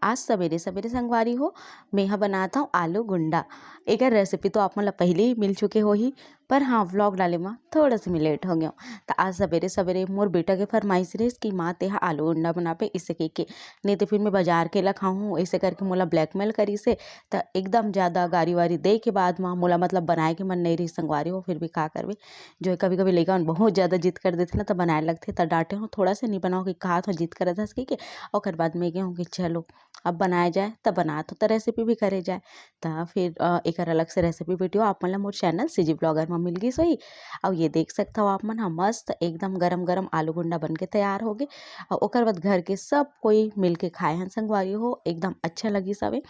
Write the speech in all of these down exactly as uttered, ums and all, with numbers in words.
आज सबेरे सबेरे संगवारी हो, मैं ह बनात हव आलू गुंडा। एकर रेसिपी तो आप मन ल पहले ही मिल चुके होही, पर हाँ, व्लॉग डाले म थोड़ा सा मैं लेट हो गया। तो आज सबेरे सबेरे मोर बेटा के फरमाइश रहिस कि माँ, तेहा आलू गुंडा बनाबे, इसे कह के, नहीं तो फिर मैं बाजार के ला खाहूँ, ऐसे करके मोला ब्लैकमेल करिस हे। तो एकदम ज़्यादा गारी वारी दे के बाद म मोला, मतलब, बनाए के मन नहीं रहिस संगवारी हो, फिर भी का करबे, जो है कभी कभी लइका मन बहुत ज़्यादा जिद कर देथे ना, तो बनाए लगथे। तो डांटे हूँ थोड़ा सा, नहीं बनाओ कि कहा तो जिद करत हस कह के। ओकर बाद मैं कहे हूँ कि चलो, अब बनाए जाए, त बनात हो त रेसिपी भी करे जाए। त फिर, अ, एकर अलग से रेसिपी वीडियो आप मन ल मोर चैनल सीजी ब्लॉगर म मिल गिस होही। अउ ये देख सकत हव आप मन ह, मस्त एकदम गरम गरम आलू गुंडा बन के तैयार होगे। अउ ओकर बाद घर के सब कोई मिल के खाए हन संगवारी हो, एकदम अच्छा लगिस हवे।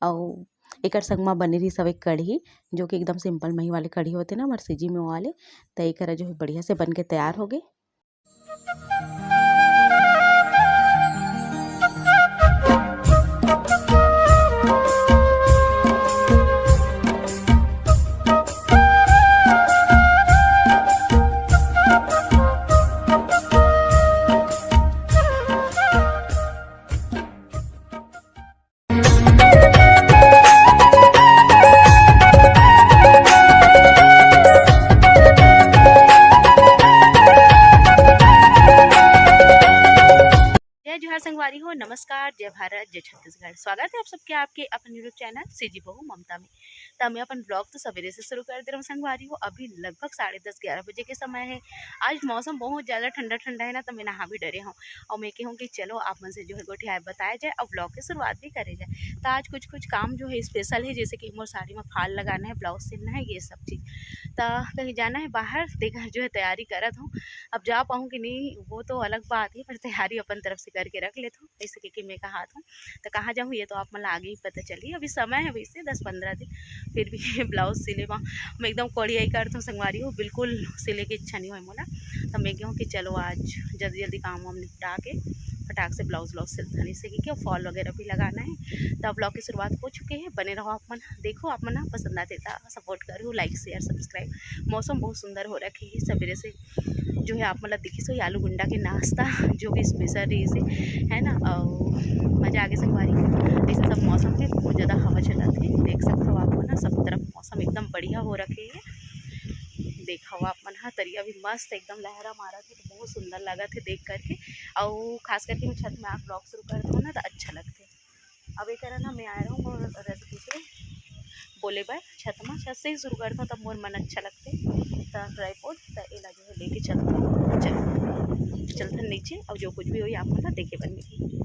अउ एकर संग म बने रहिस हवे कढ़ी, जो कि एकदम सिंपल मही वाले कढ़ी होथे ना, हमर सीजी में वाले। त एकर जो है बढ़िया से बन के तैयार होगे। जय जोहार संगवारी हो, नमस्कार, जय भारत, जय छत्तीसगढ़। स्वागत है आप सबके आपके अपन YouTube चैनल सीजी बहू ममता में। त मैं अपन व्लॉग तो सवेरे से शुरू कर दे रहा हूँ संगवारी हो। अभी लगभग साढ़े दस, ग्यारह बजे के समय है। आज मौसम बहुत ज़्यादा ठंडा ठंडा है ना, तो मैं नहा भी डरे हूँ। और मैं कहूँ कि चलो आप मन से जो है गोठियाए बताया जाए और व्लॉग की शुरुआत भी करे जाए। तो आज कुछ कुछ काम जो है स्पेशल है, जैसे कि मोर साड़ी में फाल लगाना है, ब्लाउज सिलना है, ये सब चीज़। तो कहीं जाना है बाहर, देखा जो है तैयारी करत हूँ। अब जा पाऊँ कि नहीं, वो तो अलग बात है, पर तैयारी अपन तरफ से करके रख लेत हूँ। ऐसे कह के मैं कहात हूँ। तो कहाँ जाऊँ, ये तो आप मन ला आगे ही पता चली। अभी समय है वैसे दस पंद्रह दिन, फिर भी ब्लाउज सिले म मैं एकदम कोड़ियाई करत हूँ संगवारी हो, बिल्कुल सिले के इच्छा नहीं होय मोला। तो मैं कहूँ कि चलो आज जल्दी जल्दी काम वाम निपटा के फटाक से ब्लाउज व्लाउज सिलथन, इसे कह के फॉल वगैरह भी लगाना है। तो ब्लॉग की शुरुआत हो चुके हैं, बने रहो आप मन, देखो आप मन ह पसंद आथे त सपोर्ट करो, लाइक शेयर सब्सक्राइब। मौसम बहुत सुंदर हो रखे है, सवेरे से जो है आप मन ल दिखिस होही आलू गुंडा के नाश्ता, जो भी स्पेशल रहिस हे, है ना। और मजा आगे संगवारी, ऐसे सब मौसम में बहुत ज़्यादा हवा चलत हे, देख सकत हो आप मन ह, सब तरफ मौसम एकदम बढ़िया हो रखे है। देखो आप मन ह, तरिया भी मस्त एकदम लहरा मारत हे, तो बहुत सुंदर लगत हे देख करके। और खास करके मैं छत में आके ब्लॉग शुरू करत हूँ ना, तो अच्छा लगथे। अब ये करा ना, मैं आए रहूँ मोर रजनी के बोले बर छत मा, छत से ही शुरू करता हूँ, तब मोर मन अच्छा लगते। त ट्राईपोड, त एला जो है लेके चलता हूँ, चल चलथन नीचे, और जो कुछ भी होई आप मन ला देखे बर मिलही।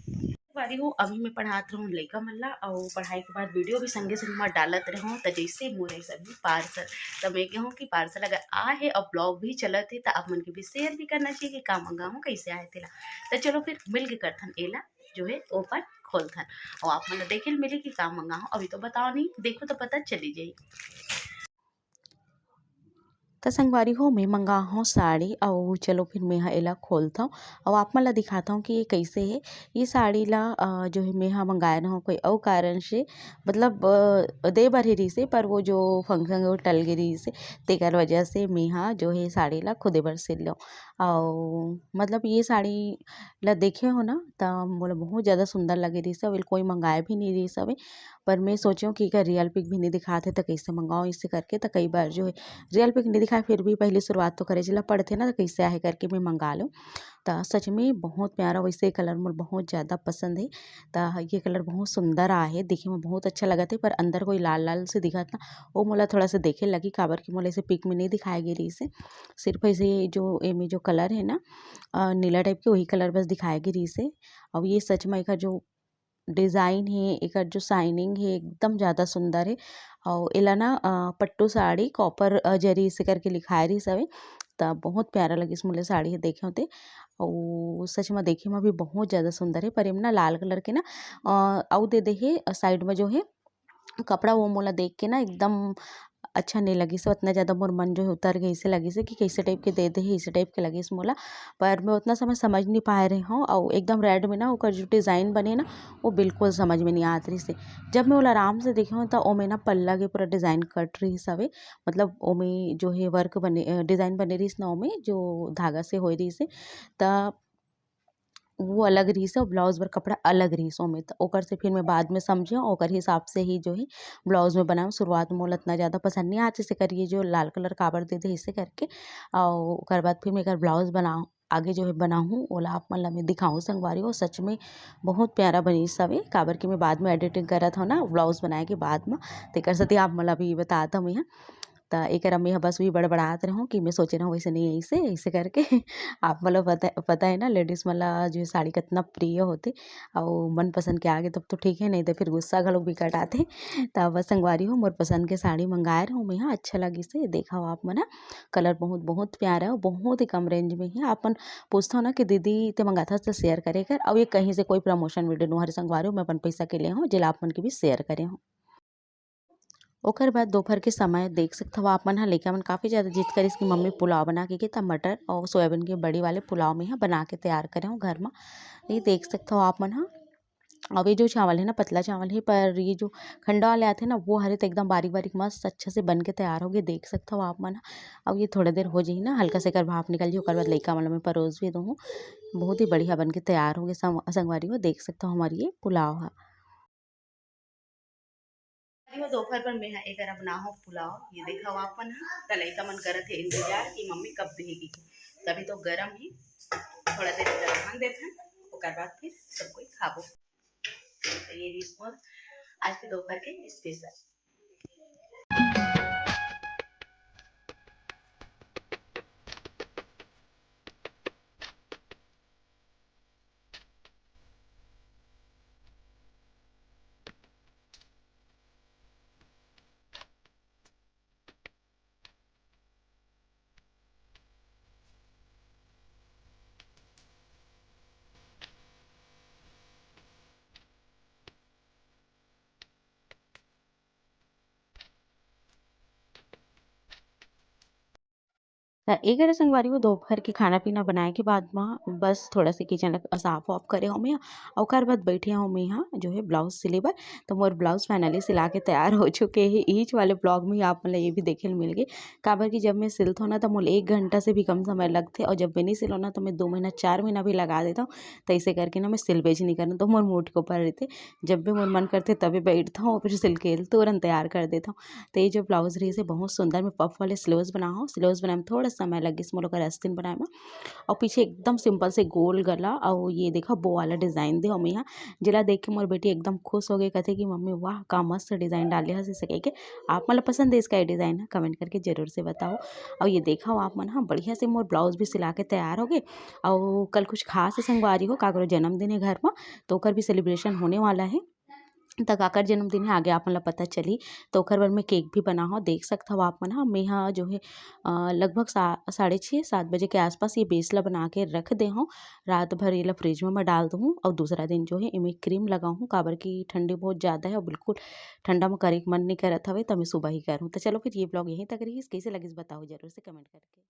बारी हो, अभी मैं पढ़ात रहूँ लइका मन ला, और पढ़ाई के बाद वीडियो भी संगे संग मा डालत रहूँ। त जैसे मोर ऐसा भी पार्सल, त मैं कहूँ कि पार्सल अगर आ है और ब्लॉग भी चलत है, त आप मन के भी शेयर भी करना चाहिए कि का मंगा हूँ, कैसे आए तेला। त चलो फिर मिल के करथन एला जो है ओपन खोलथन, और आप मन ल देखे ल मिली कि का मंगा हूँ। अभी तो बताओ नहीं, देखो तो पता चली जाई। त संगवारी हो, मैं मंगा हूँ साड़ी, अउ चलो फिर मैं ह एला खोलथव, अउ आप मन ल दिखाथव कि ये कैसे है। ये साड़ी ला, अ, जो है मैं ह मंगाए रहूँ कोई अउ कारण से, मतलब, अ, दे बर ही रहिस हे, पर वो जो फंक्शन वो टल गे रहिस हे, तेकर वजह से मैं ह जो है साड़ी ला खुदे बर सिल लूँ। अउ मतलब ये साड़ी ला देखे हो ना, त मोला बहुत ज़्यादा सुंदर लगे रहिस हवे, कोई मंगाए भी नहीं रहिस हवे, पर मैं सोचे हूँ कि एकर रियल पिक भी नहीं दिखात हे, त कैसे मंगाऊँ इसे करके। त कई बार जो है रियल पिक नहीं दिखाए, फिर भी पहली शुरुआत तो करे ला पड़थे ना, त कैसे आहे करके मैं मंगा लूँ। त सच में बहुत प्यारा, वैसे कलर मोला बहुत ज़्यादा पसंद है। त ये कलर बहुत सुंदर आहे, देखे में बहुत अच्छा लगत है, पर अंदर कोई लाल लाल से दिखत ना, वो मोला थोड़ा सा देखे लगी, काबर कि मोला ऐसे पिक में नहीं दिखाए गे रहिस हे। सिर्फ ऐसे जो एमे जो कलर है ना, अ, नीला टाइप के, वही कलर बस दिखाए गे रहिस हे। अउ ये सच में एकर जो डिज़ाइन हे, एकर जो शाइनिंग हे, एकदम ज़्यादा सुंदर हे। अउ एला ना, अ, पट्टू साड़ी कॉपर, अ, जरी से करके लिखाए रहिस हवे, त बहुत प्यारा लगिस मोला साड़ी हे देखे होते। अउ सच में देखे में भी बहुत ज़्यादा सुंदर हे, पर एम ना लाल कलर के ना, अ, अउ दे दे हे, अ, साइड में जो हे कपड़ा, वो मोला देख के ना एकदम अच्छा नहीं लगिस हे, उतना ज़्यादा मोर मन जो है उतर गइस हे, लगिस हे कि कैसे टाइप के दे दे हे, इसे टाइप के लगिस मोला। पर मैं उतना समय समझ नहीं पाए रहे हूँ, और एकदम रेड में ना ओकर जो डिज़ाइन बने ना, वो बिल्कुल समझ में नहीं आत रहिस हे। जब मैं ओला आराम से देखे हूँ, तो ओमे ना पल्ला के पूरा डिज़ाइन कट रहिस हवे, मतलब ओमे जो है वर्क बने, अ, डिज़ाइन बने रहिस ना, ओमे जो धागा से होए रहिस हे, त वो अलग रहिस हे और ब्लाउज बर कपड़ा अलग रहिस ओमे। त ओकर से फिर मैं बाद में समझे, ओकर हिसाब से ही जो है ब्लाउज में बनाए। शुरुआत में मोला इतना ज़्यादा पसंद नहीं आए, जैसे कर ये जो लाल कलर काबर दे दे, इसे करके। और ओकर बाद फिर मैं एकर ब्लाउज बनाऊँ, आगे जो है बनाहूँ, ओला आप मन ला मैं दिखाऊँ संगवारी हो। सच में बहुत प्यारा बनिस हवे, काबर कि मैं बाद में एडिटिंग करत हव ना ब्लाउज बनाए के बाद म, तेकर सेती आप मन ला भी बतात हव मैं ह। त एकर अब मैं ह बस भी बड़बड़ात रहूँ कि मैं सोचे रहूँ वैसे नहीं, ऐसे, ऐसे करके। आप मन ला पता, पता है ना, लेडीज मन ला जो है साड़ी कितना प्रिय होथे, अउ मनपसंद के आगे तब तो ठीक है, नहीं तो फिर गुस्सा घलोक बिकट आथे। त बस संगवारी हो, मोर पसंद के साड़ी मंगाए रहूँ मैं ह, अच्छा लगिस हे। देखव आप मन ह, कलर बहुत, बहुत प्यारा है, बहुत ही कम रेंज में है। आप मन पूछथव ना कि दीदी ते मंगाथस त शेयर करे कर, अउ ये कहीं से कोई प्रमोशन वीडियो नो हरे संगवारी हो, मैं अपन पैसा के ले हूँ, जेला आप मन के भी शेयर करे हूँ। ओकर बाद दोपहर के समय देख सकथव आप मन ह, लइका मन काफ़ी ज़्यादा जिद करिस कि मम्मी पुलाव बना के, के त मटर और सोयाबीन के बड़ी वाले पुलाव में ह बना के तैयार करे हूँ घर म। ये देख सकथव आप मन ह, अब ये जो चावल है ना, पतला चावल है, पर ये जो खंडा वाले आथे ना, वो हरे तो एकदम बारीक बारीक मस्त अच्छा से बन के तैयार हो गए, देख सकथव आप मन ह। अब ये थोड़ा देर हो जाही ना, हल्का से एकर भाप निकल जाही, ओकर बाद लइका मन ल मैं परोस भी दूँ। बहुत ही बढ़िया बन के तैयार हो गए संग-, संगवारी हो, देख सकथव हमारी ये पुलाव ह। अभी वो दोपहर पर मैं ह-, एकर बनाहूँ पुलाव। ये देखव आप मन ह, त लइका मन करत हे इंतजार कि मम्मी कब देही कहिके। तभी तो गरम ही, थोड़ा देर एकर रहन देथन, ओकर बाद फिर सब कोई खाबो। तो ये रहिस मोर आज के दोपहर के स्पेशल। त एकर संगवारी हो, दोपहर के खाना पीना बनाए के बाद म बस थोड़ा से किचन ल साफ वाफ करे हों मैं, अउ ओकर बाद बैठे हों मैं ह जो है ब्लाउज सिले बर। त मोर ब्लाउज फाइनली सिला के तैयार हो चुके हे। इहीच वाले ब्लॉग में आप मन ल ये भी देखे ल मिल गे, काबर कि जब मैं सिलथों ना, त मोला एक घंटा से भी कम समय लगथे, अउ जब मैं नहीं सिलों ना, त मैं दो महीना, चार महीना भी लगा देथों। त ऐसे करके ना मैं सिलबेच नहीं करन, त मोर मूड के ऊपर रहिथे। जब भी मोर मन करथे, तभी बैठथों, फिर सिल के तुरंत तैयार कर देथों। त ये जो ब्लाउज रहिस हे, बहुत सुंदर, मैं पफ वाले स्लीव्स बनाहूँ। स्लीव्स बनाए में थोड़ा समय लगिस मोला ओकर आस्तीन बनाए में। अउ पीछे एकदम सिंपल से गोल गला, अउ ये देखा बो वाला डिजाइन दे हमें यहाँ, जेला देख के मोर बेटी एकदम खुश हो गई, कहथे कि मम्मी वाह, का मस्त डिजाइन डाले हस, ऐसे कह के। आप मन ला पसंद है इसका ये डिजाइन, कमेंट करके जरूर से बताओ। अउ ये देखा आप मन, हाँ, बढ़िया से मोर ब्लाउज भी सिला के तैयार हो गए। अउ कल कुछ खास संगवारी हो, काकरो जन्मदिन है घर में, तो ओकर भी सेलिब्रेशन होने वाला है। त काकर जन्मदिन हे, आगे आप मन ल पता चली। त ओकर बर मैं केक भी बनाहूँ, देख सकथव आप मन ह। मैं ह जो है, अ, लगभग सा-, साढ़े छः, सात बजे के आसपास ये बेस ल बना के रख दे हूँ। रात भर ये ल फ्रिज में मैं डाल दूँ, अउ दूसरा दिन जो है, एमे क्रीम लगाहूँ, काबर कि ठंडी बहुत ज़्यादा है, अउ बिल्कुल ठंडा में करे के मन नहीं करत हवे, त मैं सुबह ही करूँ। त चलो, फिर ये ब्लॉग यहीं तक रहिस। कैसे लगिस, बताओ जरूर से कमेंट करके।